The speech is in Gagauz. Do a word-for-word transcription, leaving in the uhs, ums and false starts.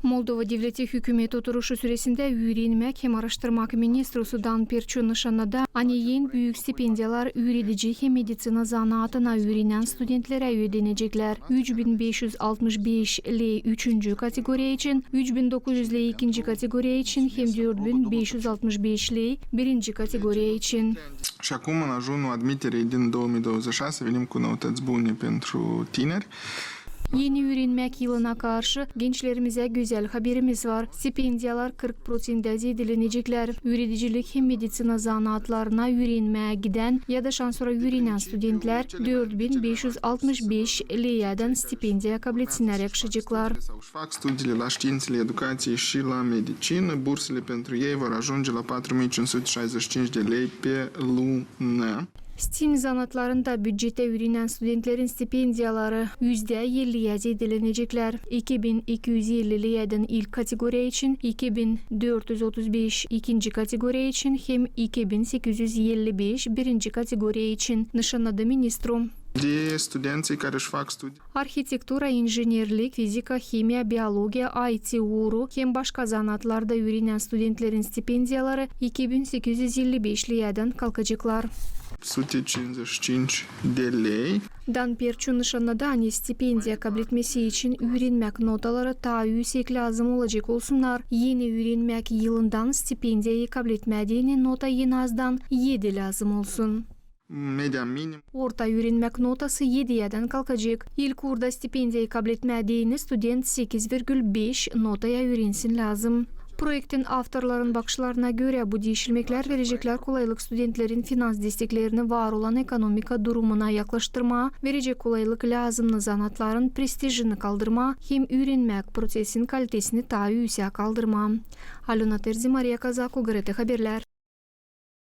Moldova devleti hükümet oturuşu süresindä üürenmäk hem aaraştırmak ministru Dan Perçu nışannada, ani en büük stipendiyalar üüredici hem meditsina zanaatına üürenän studentlerä ödenecekler. Üç bin beş üz altmış beş lei üçüncü kategoriya için, üç bin dokuz üz lei ikinci kategoriya için hem dört bin beş üz altmış beş lei birinci kategoriya için. Și acum, în ajunul admiterii din două mii douăzeci și șase, venim cu noutăți bune pentru tineri. Eni üürenmäk yılına karşı gençlerimizä gözäl haberimiz var. Stipendiyalar kırk proţentä zeedeleneceklär. Üüredicilik hem meditsina zanaatlarına üürenmää gidän ya da şansora üürenän studentlär dört bin beş üz altmış beş leyädän stipendiya kabletsinär yakışaceklar. Sau își fac studiile la științele educației și la medicină, bursele pentru ei vor ajunge la patru mii cinci sute șaizeci și cinci de lei pe lună. STEM zanaatlarında bücetä üürenän studentlerin stipendiyaları üzdä elliyä zeedeleneceklär. İki bin iki üz elli leyädän ilk kategoriya için, iki bin dört üz otuz beş ikinci kategoriya için hem iki bin sekiz üz elli beş birinci kategoriya için, nışannadı ministru. De studenții care își fac studii. Arhitektura, injinerlik, fizika, himia, biologiya, I T uuru hem başka zanaatlarda üürenän studentlerin stipendiyaları iki bin sekiz üz elli beş leyädän kalkaceklar. Sute cincizeci și cinci de lei. Dan Perçu nışannadı, ani stipendiya kabletmesi için üürenmäk notaları taa üüsek lääzım olacek olsunnar. Eni üürenmäk yılından stipendiyayı kabletmää deyni nota en azdan edi lääzım olsun. Media minim. Orta üürenmäk notası ediyädän kalkacek. İlk uurda stipendiyayı kabletmää deyni student sekiz virgül beş notaya üürensin lääzım. Proektin avtorların bakışlarına görä, bu diişilmeklär vereceklär kolaylık studentlerin finans desteklerini var olan ekonomika durumuna yaklaştırmaa, verecek kolaylık lääzımnı zanaatların prestijini kaldırmaa hem üürenmäk proţesin kalitesini taa üüsä kaldırmaa. Alöna Terzi, Mariya Kazaku, G R T Haberlär.